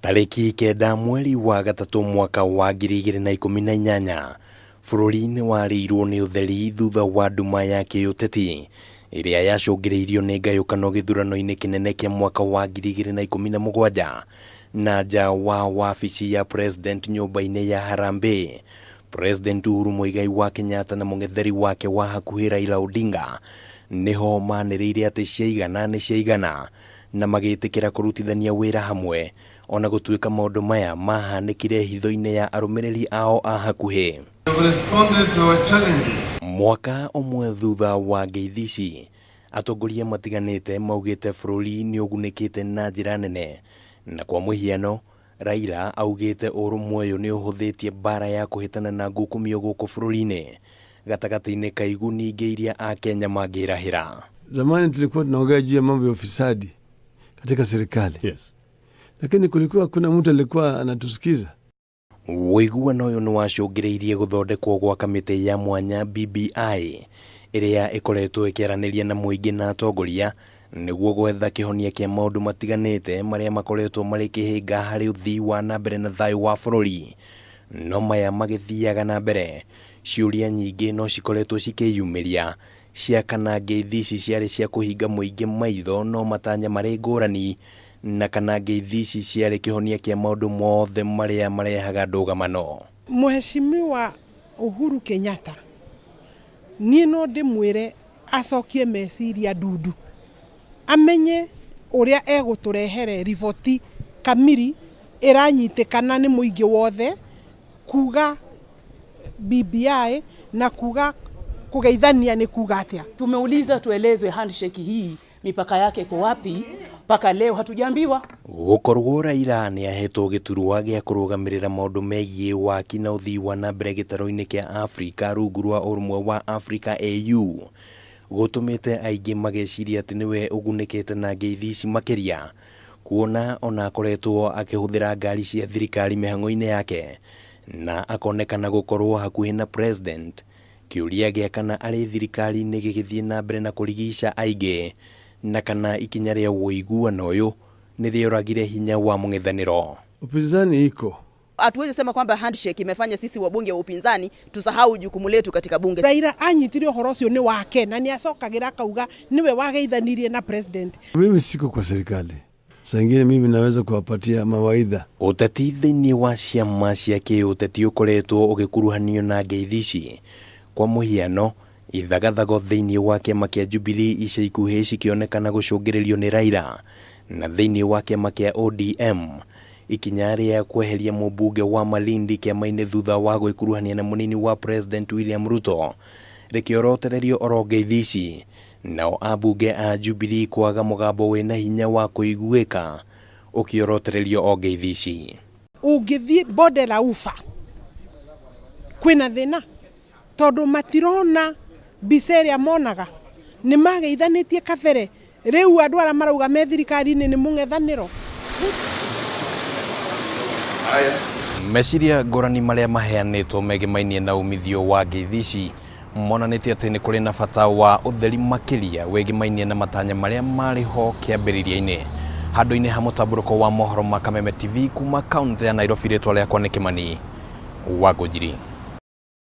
Tarĩki 9 mweri wa 3 mwaka wa 2018, bũrũri nĩ warĩirwo nĩ ũtheri thutha wa nduma ya kĩũteti ĩrĩa yacũngĩrĩirio nĩ ngayũkano gĩthurano-inĩ kĩnene kĩa mwaka wa 2017 na nja wa wabici ya President nyũmba-inĩ ya Harambee. President Uhuru Muigai wa Kenyatta na mũng'etheri wake wa hakuhĩ Raila Odinga nĩho manĩrĩire atĩ ciaigana nĩ ciaigana na magĩtĩkĩra kũrutithania wĩra hamwe ona gũtuĩka maũndũ maya mahanĩkire hitho-inĩ ya arũmĩrĩri ao a hakuhĩ. Mwaka ũmwe thutha wa ngeithi ici, atongoria matiganĩte maugĩte bũrũri nĩ ũgunĩkĩte na njĩra nene, na kwa mũhiano Raila augĩte ũrũmwe ũyũ nĩ ũhũthĩtie mbara ya kũhĩtana na ngukumio gũkũ bũrũri-inĩ gatagatĩ-inĩ ka iguni ingĩ iria Akenya mangĩrahĩra. Zamani tulikuwa tunaongea juu ya mambo ya ufisadi katika serikali. Lakini kulikuwa kuna mtu alikuwa anatusikiza. Ũiguano ũyũ nĩ wacũngĩrĩirie gũthondekwo gwa kamĩtĩ ya mwanya BBI ĩrĩa ĩkoretwo ĩkĩaranĩria na mũingĩ na atongoria nĩguo gwetha kĩhonia kĩa maũndũ matiganĩte marĩa makoretwo marĩ kĩhĩnga harĩ ũthii wa na mbere na thayũ wa bũrũri. No maya magĩthiaga na mbere, ciũria nyingĩ no cikoretwo cikĩyumĩria cia kana ngeithi ici ciarĩ cia kũhinga mũingĩ maitho no matanya marĩ ngũrani na kana ngeithi ici ciarĩ kĩhonia kĩa maũndũ mothe marĩa marehaga ndũgamano. Mheshimiwa Uhuru Kenyatta niĩ no ndĩmwĩre acokie meciria ndundu, amenye ũrĩa egũtũrehere riboti kamiri ĩranyitĩkana nĩ mũingĩ wothe kuga BBI na kuga kugeithania nĩ kuga atĩa. Tumeuliza tuelezwe handshake hii mipaka yake iko wapi, mpaka leo hatujaambiwa. Gũkorwo Raila nĩ ahetwo gĩturwa gĩa kũrũgamĩrĩra maũndũ megiĩ waki na ũthii wa na mbere gĩtarũ-inĩ kĩa Afrika rungu rwa ũrũmwe wa Afrika AU gũtũmĩte aingĩ mageciria atĩ nĩwe ũgunĩkĩte na ngeithi ici makĩria kuona ona akoretwo akĩhũthĩra ngari cia thirikari mĩhang'o-inĩ yake na akonekana gũkorwo hakuhĩ na president. Kĩũria gĩa kana arĩ thirikari-inĩ gĩgĩthiĩ na mbere na kũrigica aingĩ na kana ikinya rĩa ũiguano ũyũ nĩ rĩoragire hinya wa mũng'ethanĩro. Upinzani iko. Hatuwezi sema kwamba handshake imefanya sisi wabunge wa upinzani tusahau jukumu letu katika bunge. Raila anyitire ũhoro ũcio nĩ wake na nĩ acokagĩra akauga nĩwe wageithanirie na president. Mimi siko kwa serikali. Saa ingine mimi naweza kuwapatia mawaidha. Ũteti thĩinĩ wa ciama cia kĩũteti ũkoretwo ũgĩkuruhanio na ngeithi ici. Kwa mũhiano, ithagathago thĩinĩ wa kĩama kĩa Jubilee ica ikuhĩ cikĩonekana gũcũngĩrĩrio nĩ Raila, na thĩinĩ wa kĩama kĩa ODM ikinya rĩa kweheria mũmbunge wa Malindi kĩama-inĩ thutha wa gwĩkuruhania na mũnini wa President William Ruto rĩkĩorotererio oro ngeithi ici, nao ambunge a Jubilee kwaga mũgambo wĩna hinya wa kũiguĩka ũkĩorotererio o ngeithi ici. Ũngĩthiĩ bonde la ufa kwĩna thĩna tondũ matirona mbica ĩrĩa monaga nĩ mageithanĩtie kabere, rĩu andũ arĩa marauga me thirikari-inĩ nĩ mũng'ethanĩro. Meciria ngũrani marĩa maheanĩtwo megemainie na umithio wa ngeithi ici monanĩtie atĩ nĩ kũrĩ na bata wa ũtheri makĩria wĩgĩmainie na matanya marĩa marĩ ho kĩambĩrĩria-inĩ. Handũ-inĩ ha mũtambũrũko wa mohoro ma Kameme TV kuma kaunti ya Nairobi, rĩtwa rĩakwa nĩ Kĩmani wa Ngũnjiri.